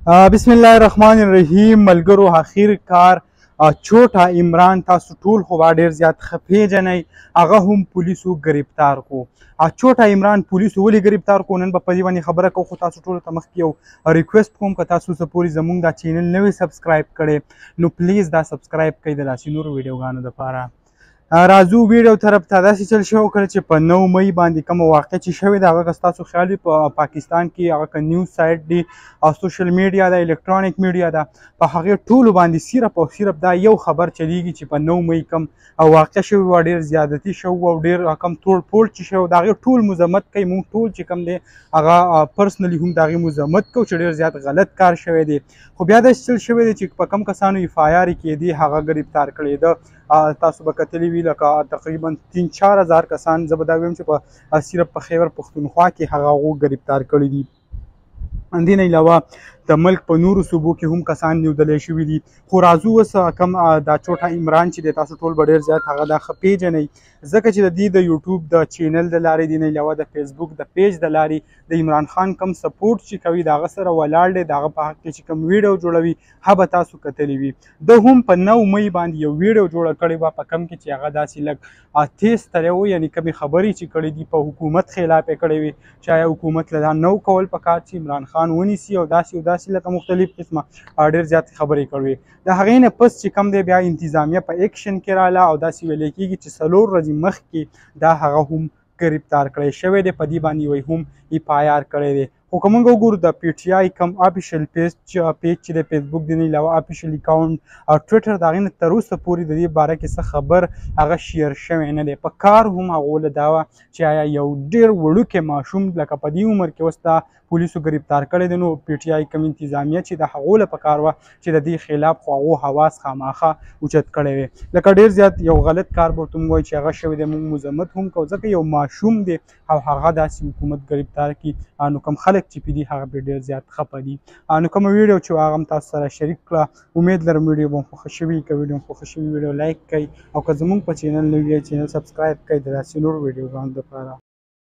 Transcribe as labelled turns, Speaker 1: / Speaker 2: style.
Speaker 1: بسم الله الرحمن الرحیم. ملګرو، اخیر کار چوټا عمران تاسو ټول خو ډیر زیات ښه پیژنئ، هغه هم پولیسو گرفتار کو. چوټا عمران پولیسو ولې گرفتار کو، نن به په دې باندې خبره کوو. خو تاسو ټولو ته مخکې یو request کوم، که تاسو څه پورې زمونږ دا channel نوی subscribe کړئ نو please دا subscribe کړئ د داسې نورو ویډیوګانو دپاره. راځو ویډیو طرف ته. داسې چل شوی کله چې په 9 مئی باندې کومه واقع چې شوې ده، هغه که ستاسو خیال وي په پاکستان کې هغه که news site دی او social media ده، electronic media ده، په هغې ټولو باندې صرف او صرف دا یو خبر چلیږي چې په 9 مئی کوم او واقع شوې وه، ډېر زیادتي شوی او ډېر کم توړ پوړ چې شوی، د هغې ټول مذمت کوي. مونږ ټول چې کوم دی هغه personally هم د هغې مذمت کوو چې ډېر زیات غلط کار شوی دی. خو بیا داسې چل شوی دی چې په کم کسانو F I R کېدی هغه ګرفتار کړی ده. تاسو به کتلی وي لکه تقریبا 3-4 هزار کسان، زه به دا ویم چې په صرف په خیبر پښتونخوا کې هغه هغو ګرفتار کړي دي. دې نه علاوه د ملک په نورو صوبو کې هم کسان نیودلی شوي دي. خو راځو اوس کم دا چوټا عمران چې دی، تاسو ټول به ډېر زیات هغه دا ښه پېژنئ، ځکه چې د دې د یوټیوب د channel د لارې، دې نه علاوه د فیسبوک د page د لارې د عمران خان کم support چې کوي د هغه سره ولاړ دی، د هغه په حق کې چې کوم ویډیو جوړوي هغه به تاسو کتلی وي. ده هم په 9 مئی باندې یو ویډیو جوړه کړې وه په کم کې چې هغه داسې لږ تیز تللی و، یعنې کمې خبرې چې کړې دي په حکومت خلاف یې کړې وې چې آیا حکومت له دا نه کول پکار چې عمران خان ونیسي او داسې او داسې لکه مختلف قسمه ډېر زیات خبرې کړې وې. د هغې نه پس چې کم دی بیا انتظامیه په اکشن کې راله او داسې ویلی کېږي چې 4 ورځې مخکې دا هغه هم ګرفتار کړی شوی دی، په دې باندې وایي هم F I R کړی دی. خو که موږ وګورو د پي ټي آی کوم official page چې د فیسبوک د نه علاوه official account او ټویټر، د هغې نه تر اوسه پورې د دې باره کې څه خبر هغه share شوی نه دی. په کار هم هغو له دا وه چې آیا یو ډېر وړوکی ماشوم لکه په دې عمر کې اوس دا پولیسو ګرفتار کړی دی، نو پي ټي آی کوم انتظامیه چې د هغو له په کار وه چې د دې خلاف خو هغو حواس خامخا اوچت کړی وی. لکه ډېر زیات یو غلط کار به ورته ووایو چې هغه شوی دی، موږ مذمت هم کوو، ځکه یو ماشوم دی او هغه داسې حکومت ګرفتار کړي، نو کوم خلک چې پې دي هغه پرې ډېر زیات خفه دي. نو کومه ویډیو چې هغه هم تاسو سره شریک کړه، امید لرم ویډیو به مو خوښه شوي. که ویډیو مو خوښه شوي ویډیو like کړئ او که زموږ په channel نوي یئ channel subscribe کړئ د داسې نورو ویډیوګانو دپاره.